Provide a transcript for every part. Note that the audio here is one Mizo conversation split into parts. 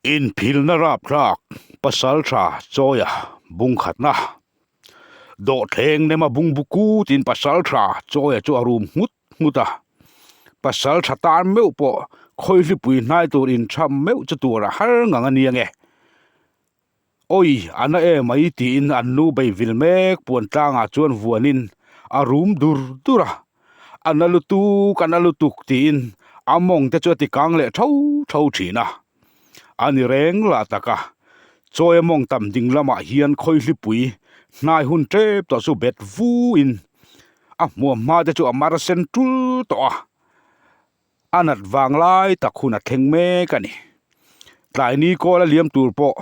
Inphilna rapthlak pasaltha chawia bung khatna. Dawhthleng nema bungbu kutin pasaltha chawia chu a rum nghut nghut a. Pasaltha tan meuh pawh khawihlipui hnai tur intham meuh chu tur a har ngang a nia nge. Awi, a na em mai tiin an nu bei vil mek puan tlangah chuan vuanin a rum dur dur a. A na lutuk, a na lutuk tiin a mawng te chu a ti kang leh tho tho thin a. A ni reng lah tak a, chawi a mawng tam ding lamah hian khawihlipui hnai hun tep tawh chu bet vuin a hmuam hma te chu a mar sen tul tawh a. A nat vang lai tak hun a thleng mek a ni. Tlai ni kawl a liam tur pawh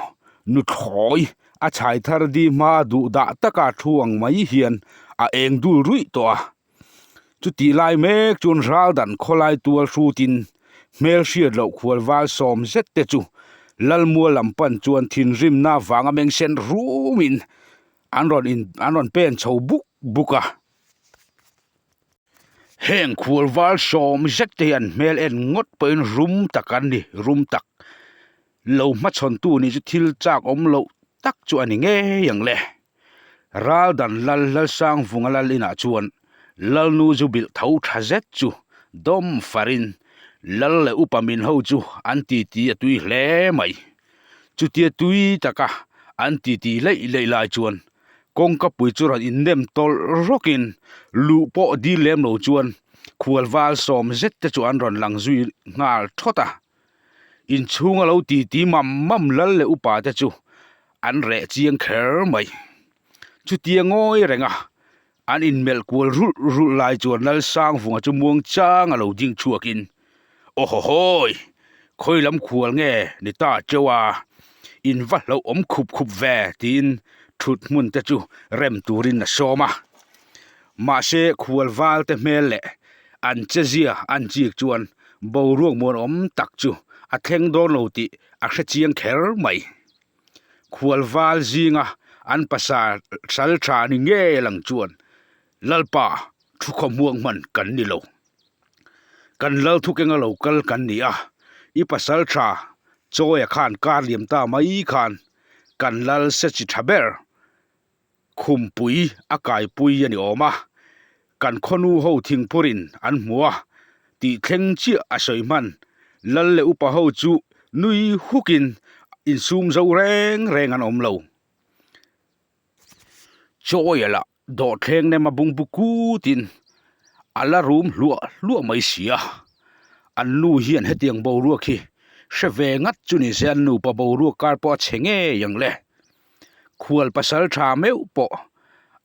nuthlawi a chhai thar di hma a duh dah taka thu ang mai hian a eng dul ruih tawh a. Chutih lai mek chuan ral dan khawlai tual hrutin hmel hriat loh khual val sawm zet te chu Lalmual lam pan chuan thinrimna vanga mengsen rumin an rawn in an rawn pen chho buk buk a. Heng khual val sawm zet te hi an hmel en ngawt pawhin rum tak an ni rum tak lo hmachhawn tu nih chu thil chak awm loh tak chu a ni ngei ang le ral dan lal lalsang vunga lal inah chuan lalnu zu bilh tho tha zet chu dawm farin lal leh upa min ho chu an titi a tui hle mai chutia tui taka an titi leih leih lai chuan. Kawngka pui chu rawn innem tawlh rawkin luh pawh dil lem lo chuan khual val sawm zet te chu an rawn lang zui nghal thawt a. Inchhunga lo titi mam mam lal leh upa te chu an reh chiang kher mai. Chutia ngawi renga an inmelh kual rulh rulh lai chuan Lalsangvunga chu muang chang a lo ding chhuakin Aw haw hawi! Khawi lam khual nge ni ta cheu a? In va hlauh awm khup khup ve tiin thut hmun te chu rem turin a sawm a. Mahse khual val te hmel leh an che zia an chik chuan boruak muanawm tak chu a thleng dawn lo tih a hre chiang kher mai. Khual val zinga an pasal sal tha ni ngei lang chuan Lalpa thu khawhmuak hman kan ni lo. Kan lal thukenga lo kal kan ni a, i pasal tha Chawia khan kar liam ta mai khan kan lal se chi tha ber khumpui a kaipui a ni awm a, kan khawnu ho thingphurin an hmu a tih thleng chiah a sawi hman. Lal leh upa ho chu nui hukin insum zo reng reng an awm lo. Chawia lah Dawhthleng nem a bungbu kutin a la rum hluah hluah mai si a, an nu hian hetiang boruak hi hre ve ngat chu ni se an nupa boruak kar pawh a chhe ngei ang le. Khual pasal tha meuh pawh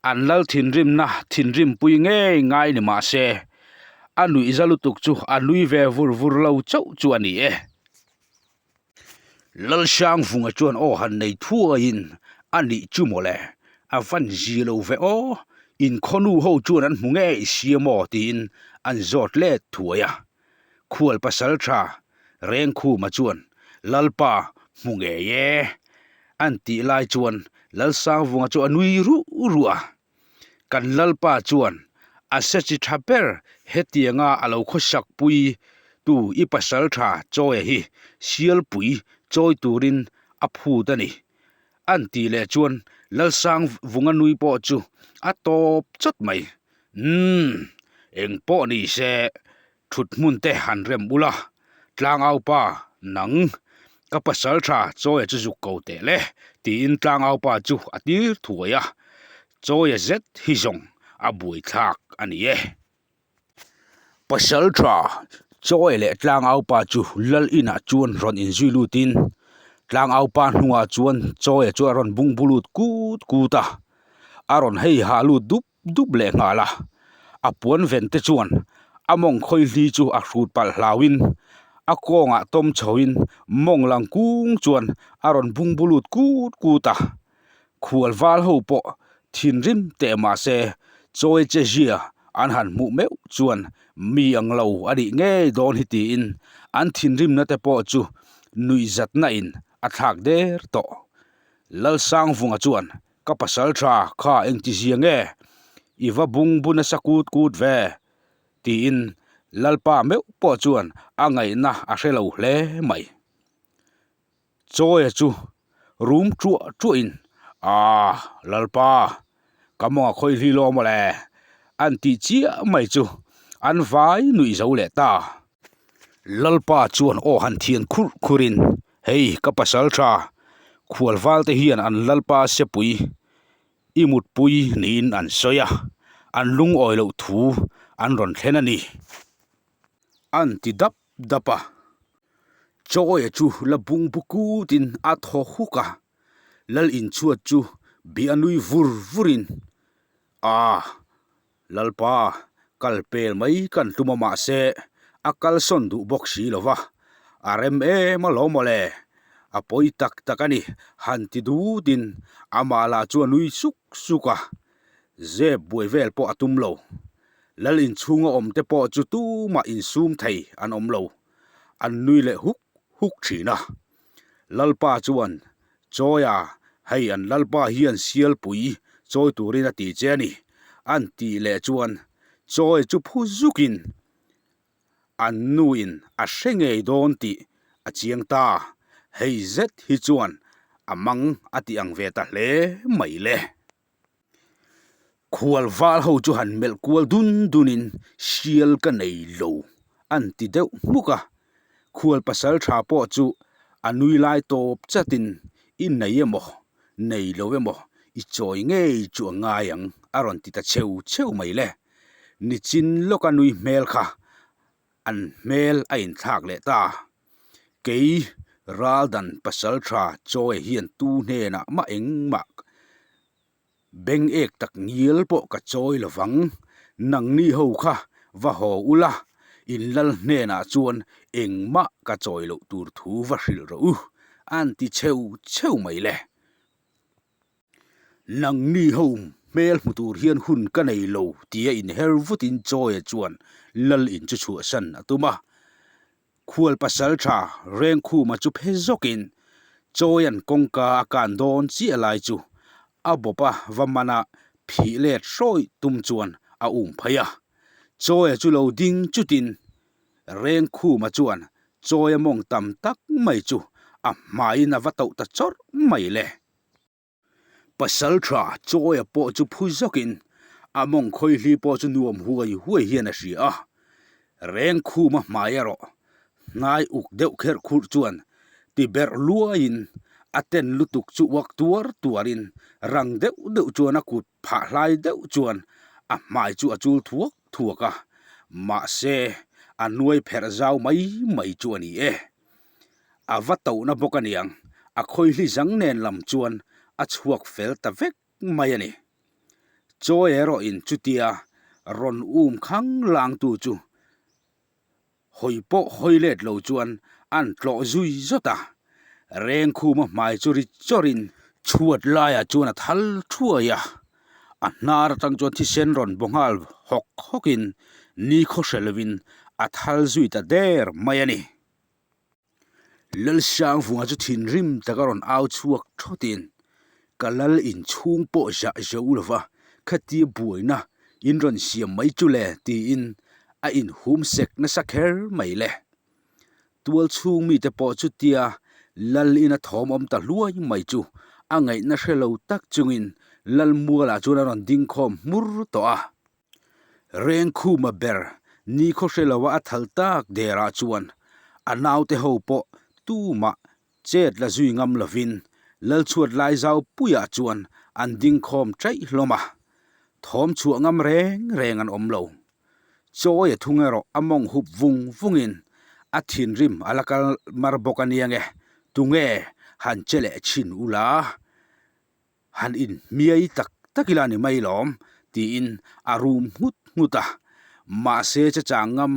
an lal thinrimna thinrimpui ngei ngai ni mah se a nuihza lutuk chu a nui ve vur vur lo chauh chu a ni e. Lalsangvunga chuan aw han nei thuaiin a nih chu mawle, a van zi lo ve aw, inkhawnu ho chuan an hmu ngei sia maw tiin an zawt let thuai a. Khual pasal tha Rengkhuma chuan Lalpa hmu ngei e an tih lai chuan Lalsangvunga chu a nui ruh ruh a. Kan Lalpa chuan a se chi tha ber hetianga a lo khawsak pui tu i pasal tha Chawia hi sialpui chawi turin a phut a ni. An tih leh chuan Lalsang vunga nui pawh chu a tawp chawt mai. Umm, eng pawh ni se Thut hmun te han rem ula, Tlangaupa, nang, ka pasal tha Chawia chu zuk ko teh le, tiin Tlangaupa chu a tir thuai a. Chawia zet hi zawng a buaithlak a ni e. Pasal tha Chawia leh Tlangaupa chu lal inah chuan rawn inzui lutin Tlangaupa hnungah chuan Chawia chu a rawn bungbu lut kut kut a, a rawn hei ha lut dup dup leh nghal a, a puan ven te chuan a mawng khawi hli chu a hrut palh hlauhin a kawngah tawm chhoin mawng lang kung chuan a rawn bung bu lut kut kut a, khual val ho pawh thinrim teh mah se chawi che zia an han hmuh meuh chuan mi ang lo a nih ngei dawn hi tiin an thinrimna te pawh chu nuihzatna in a thlak der tawh. Lalsangvunga chuan Ka pasal tha kha engti zia nge i va bung bu nasa kut kut ve? tiin Lalpa meuh pawh chuan a ngaihna a hre lo hle mai. Chawia chu rum ṭuah ṭuahin, Aaa, Lalpa, ka mawng a khawih hlih lawm mawle, an tih chiah mai chu an vai nuih zo leh ta. Lalpa chuan aw han thian khurh khurhin, Hei, ka pasal ṭha, khual valte hian an Lalpa sepui i mutpui niin an sawi a, an lungawi loh thu an rawn thlen a ni, an ti dap dap a. Chawia chu la bung bu kutin a thaw huk a, Lal inchhuat chu bih a nui vur vurin, Aa, Lalpa, kal pel mai kan tum a mahse a kalsawn duh bawk si lo va, a rem em alawm mawle, a pawi tak tak a ni, han ti dutin amah lah chu a nui suk suk a, zep buai vel pawh a tum lo. Lal inchhunga awm te pawh chu tumah insum thei an awm lo, an nui leh huk huk thin a. Lalpa chuan, Chawia, hei an Lalpa hian sialpui chawi turin a ti che a ni, an tih leh chuan Chawia chu phu zukin an nuin a hre ngei dawn tih a chiang ta. Hei zet hi chuan a mang a ti ang ve ta hle mai le. Khual val ho chu han melh kual dun dunin sial ka nei lo an ti deuh hmuk a, khual pasal tha pawh chu a nui lai tawp chatin i nei emaw nei lo emaw i chawi ngei chu a ngai ang a rawn ti ta cheu cheu mai le. Nichin lawka nui hmel kha an hmel a inthlak leh ta. Kei Raldan pasal tha chawi hian tu hnenah mah engmah beng ek tak ngial pawh ka chawi lo vang. Nangni ho kha va haw ula, in lal hnenah chuan engmah ka chawi loh tur thu va hrilh rawh u, an ti cheu cheu mai le. Nangni ho hmel hmu tur hian hun ka nei lo tia inher vutin Chawia chuan lal in chu chhuahsan a tum a. Khual pasal tha Rengkhuma chu phe zawkin Chawia'n kawngka a kan dawn chiah lai chu a bawp a va mana phih let hrawih tum chuan a um phei a. Chawia chu lo ding chutin Rengkhuma chuan Chawia mawng tam tak mai chu a hmaiin a va tauh ta chawrh mai le. Pasal tha Chawia pawh chu phu zawkin a mawng khawihli pawh chu nuam huai huai hian a hria a. Rengkhuma hmai erawh hnai uk deuh kherh khurh chuan ti berh luaiin a ten lutuk chu uak tuar tuarin rang deuh deuh chuan a kut phah hlai deuh chuan a hmai chu a chul thuak thuak a, mahse a nuai pherh zau mai mai chu a ni e. A va tohna bawk a niang, a khawihli zang nen lam chuan a chhuak fel ta vek mai a ni. Chawi erawhin chutia rawn um khang langtu chu hawi pawh hawi let lo chuan an tlawh zui zawt a, Rengkhuma hmai chu ri chawrin chhuat laiah chuan a thal thuai a, a hnar atang chuan thisen rawn baw nghal hawk hawkin nikhaw hre lovin a thal zui ta der mai a ni. Lalsangvunga chu thinrim taka rawn au chhuak thawtin, Ka lal inchhung pawh zah zo lova khatia buaina in rawn siam mai chu le tiin a inhum sek nasa kher mai le. Tual chhung mite pawh chutia lal ina thawm awm ta hluai mai chu a ngaihna hre lo tak chungin lal mualah chuan a rawn ding khawm hmur tawh a. Rengkhuma ber nikhaw hre loa a thal tak derah chuan a naute ho pawh tumah chet la zui ngam lovin Lalchhuat Laizau puiah chuan an ding khawm chaih hlawm a, thawm chhuah ngam reng reng an awm lo. Chawia thung erawh a mawng hup vung vungin a thinrim a la kal mar bawk a nia nge, tunge han che leh chhin ula? Han inhmiai tak tak ila ni mai lawm, tiin a rum nghut nghut a. Mahse chechang ngam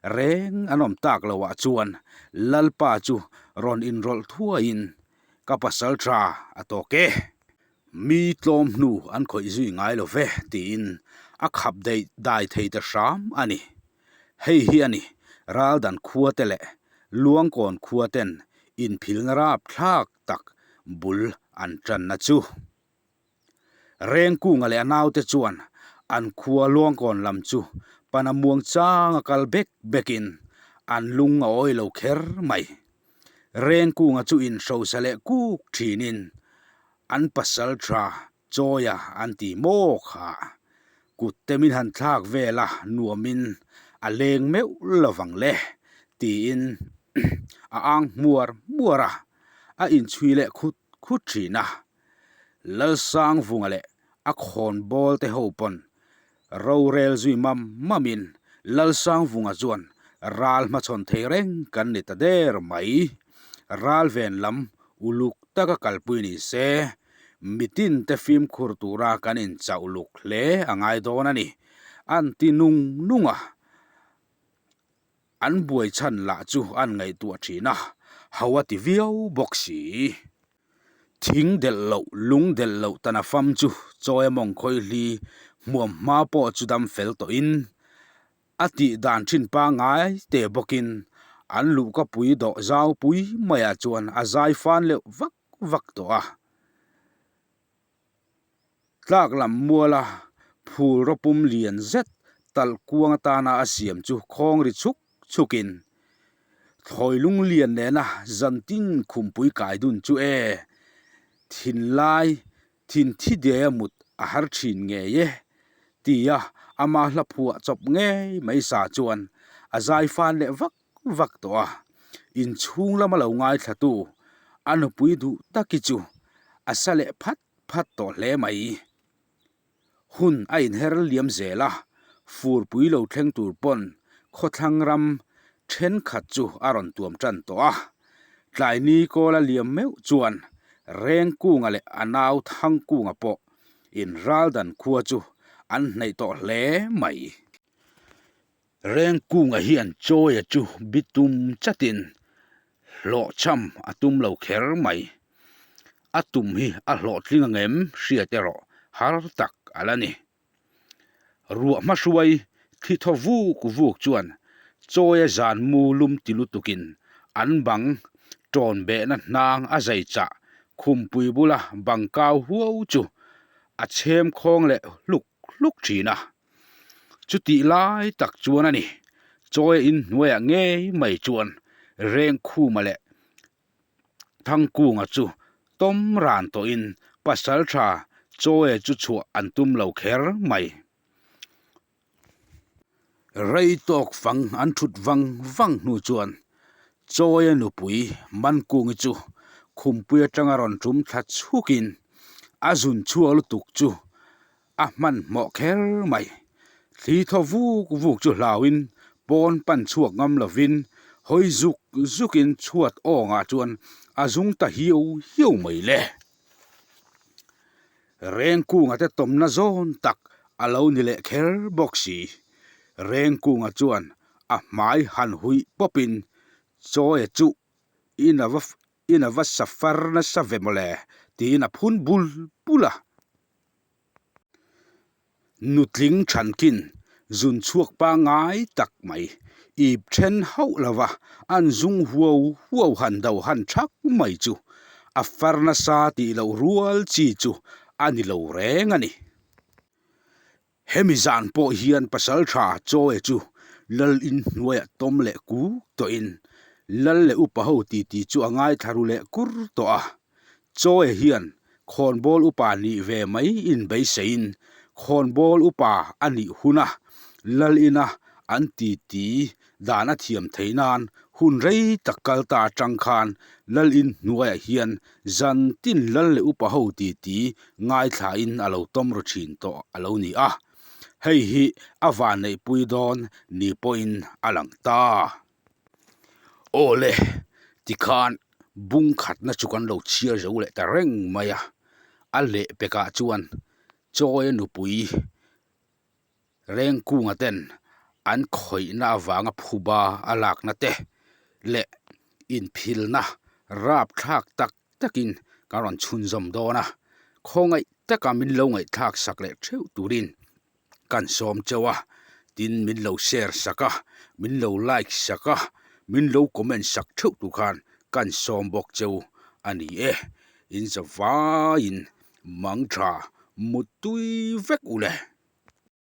reng an awm tak loah chuan Lalpa chu rawn inrawlh thuaiin, Ka pasal tha a tawk e. Mi tlawm hnu an khawih zui ngai lo ve, tiin a khap daih dai thei ta hram a ni. Hei hi a ni, Raldan khua te leh Luangkawn khua ten inphilna rapthlak tak bul an tanna chu. Rengkunga leh a naute chuan an khua Luangkawn lam chu pana muang changa kal bek bekin an lung a awi lo kher mai. Rengkunga chu inhrosa leh kuk thinin an pasal tha Chawia an ti maw kha. Kut te min han thlak vel a nuamin a leng meuh lovang le tiin a ang hmuar hmuar a, a inchhui leh khut khut thin a. Lalsangvunga leh a khawnbawl te ho pawn rorel zui mam mamin Lalsangvunga chuan ral hmachhawn thei reng kan ni ta der mai. Ral ven lam uluk taka kalpui ni se, mitin te fimkhur tura kan inchauh luk hle a ngai dawn a ni, an ti nung nung a. An buai chhan lah chu an ngaihtuah thin a, ho a ti viau bawk si. Thing delh loh, lung delh loh tana fam chu chawi a mawng khawihli hmuam hma pawh chu dam fel tawhin a tih dan thin pangngai te bawkin an luhka pui dawh zau pui maiah chuan a zai fan leuh vak vak tawh a. Tlak lam muala phul rawpum lian zet talh kuang atana a siam chu khawng ri chhuk chhukin thlawi lung lian nena zantin khumpui kai dun chu e thinlai thin thi diaia mut a har thin ngei e tia ama hla phuah chawp ngei mai sa chuan a zai fan leh vak vak tawh a, inchhung lama lo ngaithlatu a nupui duh taki chu a sa leh phat phat tawh hle mai. Hun a inher liam zel a, furpui lo thleng tur pawn khawthlang ram thenkhat chu a rawn tuam tan tawh a. Tlaini kawla liam meuh chuan Rengkunga leh a nau Thangkunga pawh inraldan khua chu an hnaih tawh hle mai. Rengkunga hian Chawia chu bi tum chatin hlawhchham a tum lo kher mai. A tum hi a hlawhtling ang em hriat erawh har tak a la ni. Ruah hmahruai thli thaw vuk vuk chuan Chawia zan mu lum ti lutukin an bang tawn behna hnang a zai chah khumpui bula bang kau huau chu a chhem khawng leh hluk hluk thin a. Chutih lai tak chuan a ni, Chawia inhnuaiah ngei mai chuan Rengkhuma leh Thangkunga chu tawm ran tawhin Pasaltha Chawia chu chhuah an tum lo kher mai. Rei tawk fang an thut vang vang hnu chuan Chawia nupui Mankungi chu khumpui atanga rawn tum thla chhukin a zun chhuak lutuk chu A hmanhmawh kher mai. Thli thaw vuk vuk chu hlauin pawn pan chhuak ngam lovin hawi zuk zukin chhuat awngah chuan a zung ta hiau hiau mai le. Rengkunga te tawmna zawn tak a lo ni leh kher bawk si. Rengkunga chuan a hmai han huih pawpin Chawia chu in a va In a va sa far nasa ve mawle tiin a phun bul bul a. Nutling thankin zun chhuak pangngai tak mai ip then hauh lova an zung huau huau han do han thak mai chu a far nasa tih loh rual chi chu a ni lo reng a ni. Hemi zan pawh hian pasaltha Chawi chu lal in hnuaiah tawm leh kuk tawhin lal leh upa ho titi chu a ngaithla ru leh kur tawh a. Chawi hian khawnbawl upa nih ve mai inbeiseiin khawnbawl upa a nih huna lal ina an titi dan a thiam theih nan hun rei tak kal ta atang khan lal in hnuaiah hian zan tin lal leh upa ho titi ngaithlain a lo tawm ru thin tawh a lo ni a, hei hi a vanneihpui dawn ni pawhin a lang ta. Aw le, tikhan bung khatna chu kan lo chhiar zo leh ta reng mai a, a lehpekah chuan Chawia nupui Rengkunga ten an khawihna avanga phuba a lakna te leh inphilna rapthlak tak takin kan rawn chhunzawm dawn a, khawngaih taka min lo ngaihthlak sak leh theuh turin kan sawm cheu a, tin min lo share sak a, min lo like sak a, min lo comment sak theuh tur khan kan sawm bawk cheu a ni e, in zavaiin mangtha muttui vek u le.